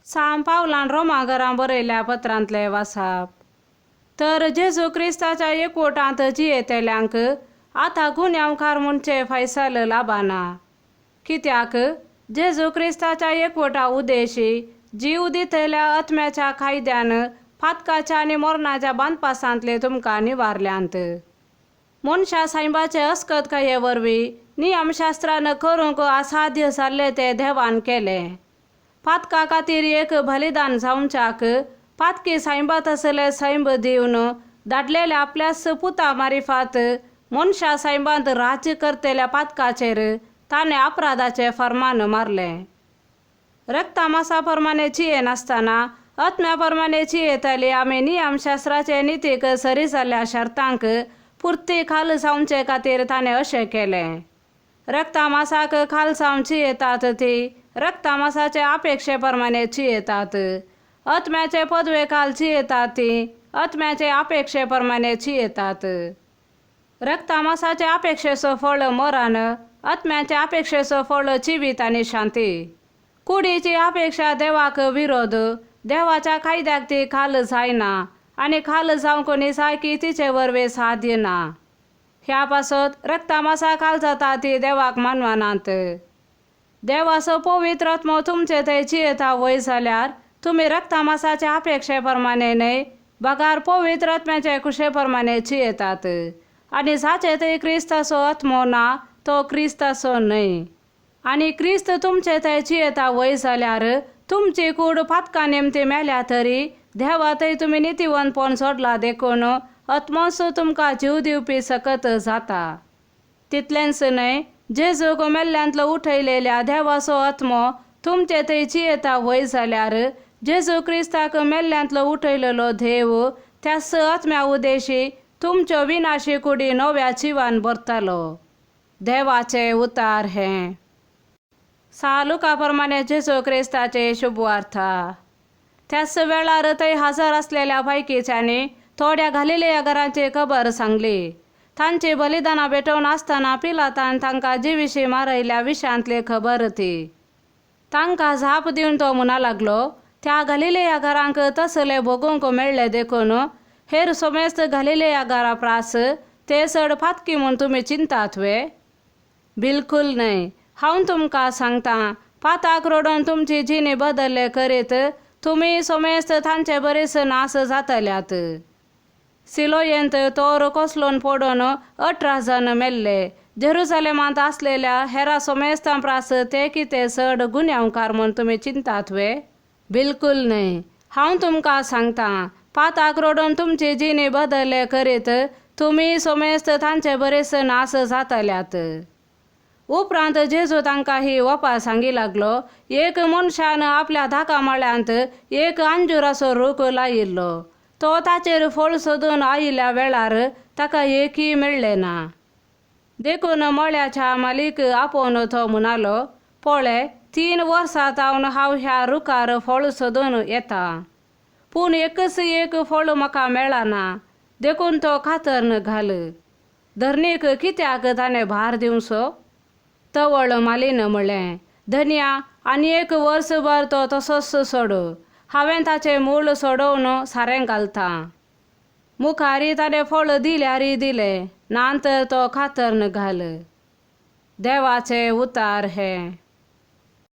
सांत पावलान रोमा बरयल्या पत्रांतले वासाप. तर जेजू क्रिस्ताच्या एकवटांत जियेतल्यांक आतां गुन्यांवकार म्हणचे फैसल लाबाना. कित्याक जेजू क्रिस्ताच्या एकवटा उदेशी जीव दितल्या आत्म्याच्या कायद्यान पातकाच्या आनी मरणाच्या बांदपासांतले तुमकां निवारल्यांत. मनशा सायबाचे अस्कतकाये वरवीं नियमशास्त्रान करूंक असाध्य जाल्ले ते देवान केले. पातका खातीर एक बलिदान जावच्याक पातकी सायबा तसले सैंब दिवन धाडलेल्या आपल्याच पुता मारिफात मनशा सायबांत राज्य करतल्या पातकाचेर ताणें अपराधाचें फर्मान मारलें. रक्ता प्रमाणे जियेनासतना आत्म्या प्रमाणे जियेताली आमी नियमशास्त्राचे नितीक सरी जाल्ल्या शर्तांक पुर्ती खाल जावचे खातीर ताणें अशें केलें. रक्ता मासाक खाल जावन जियेतात ती रक्ता मासाचे अपेक्षे प्रमाणे जियेतात. आत्म्याचे पदवे खाल जियेतात ती आत्म्याचे अपेक्षे प्रमाणे जियेतात. रक्ता मासाचे अपेक्षेचो फळ मरण, आत्म्याचे अपेक्षेचो फळ जिवीत आनी शांती. कुडीची अपेक्षा देवाक विरोध, देवाच्या कायद्याक ती खाल जायना आनी खाल जावंक निसायकी तिचे वरवीं साध्य ना. ह्या पासत रक्ता मासा खाल जाता ती देवाक मानवनात. देवाचो पवित्र आत्मो तुमचे थंय जियेता वय जाल्यार तुमी रक्ता मासाच्या अपेक्षे प्रमाणे न्हय बगार पवित्र आत्म्याचे खुशे प्रमाणे जियेतात. आनी जाचे थंय क्रिस्ताचो आत्मो ना तो क्रिस्ताचो न्हय. आनी क्रिस्त तुमचे थंय जियेता वय जाल्यार तुमची कूड पातका निमती मेल्या तरी देवा थंय तुमी नितीवंतपण सोडला देखून आत्मोच तुमकां जीव दिवपी सकत जाता. तितलेंच न्हय जेजूक मेल्ल्यांतलो उठयलेल्या देवाचो आत्मो तुमचे थंय जियेता वय जाल्यार जेजू क्रिस्ताक मेल्ल्यांतलो उठयलेलो देव त्याच आत्म्या उदेशी तुमच्यो विनाशी कुडी नव्या जिवान भरतालो. देवाचे उतार हें. सालुका प्रमाणे जेजू क्रिस्ताचे शुभवार्ता. त्याच वेळार थंय हजर आसलेल्या बायकीच्यांनी थोड्या घालिल्या घरांची खबर सांगली. तांची बलिदानां भेटोवन आसतना पिलातान तांकां जिविशी मारयल्या विशांतली खबर ती. तांकां जाप दिवन तो म्हणा लागलो, त्या घालिलेया घरांक तसले भोगूंक मेळ्ळे देखून हेर समेस्त घालिलेया घरा प्रास ते चड पातकी म्हूण तुमी चिंतात वे? बिलकुल न्हय. हांव तुमकां सांगता, पाताक रडोवन तुमची जिणी बदल्ले करीत तुमी समेस्त तांचे बरेच नास जातल्यात. सिलोयेंत तोर कोसलोन पडून 18 जाण मेल्ले. जेरुजालेमांत आसलेल्या हेरा समेस्तां प्रास ते कितें चड गुन्यांवकार म्हूण तुमी चिंतात वे? बिलकुल न्हय. हांव तुमकां सांगता, पाताक रडोवन तुमची जिणी बदल्ले करीत तुमी समेस्त तांचे बरेच नास जातल्यात. उपरांत जेजू तांकां ही वपा सांगी लागलो, एक मनशान आपल्या धाका मळ्यांत एक अंजुराचो रूख लायिल्लो. तो ताचेर फळ सोदून आयिल्ल्या वेळार ताका एकय मेळ्ळें ना. देखून मळ्याच्या मालीक आपोवन तो म्हणालो, पळय 3 वर्सां जावन हांव ह्या रुखार फळ सोदून येता, पूण एकच एक फळ म्हाका मेळना, देखून तो कातरन घाल. धरणीक कित्याक ताणें भार दिवचो? तवळ मालीन म्हणलें, धनया आनी एक वर्सभर तो तसोच सोड, हांवें ताचें मूळ सोडोवन सारें घालता. मुखारी ताणें फळ दिल्यारय दिलें, ना तर तो कातरन घाल. देवाचे उतार हें.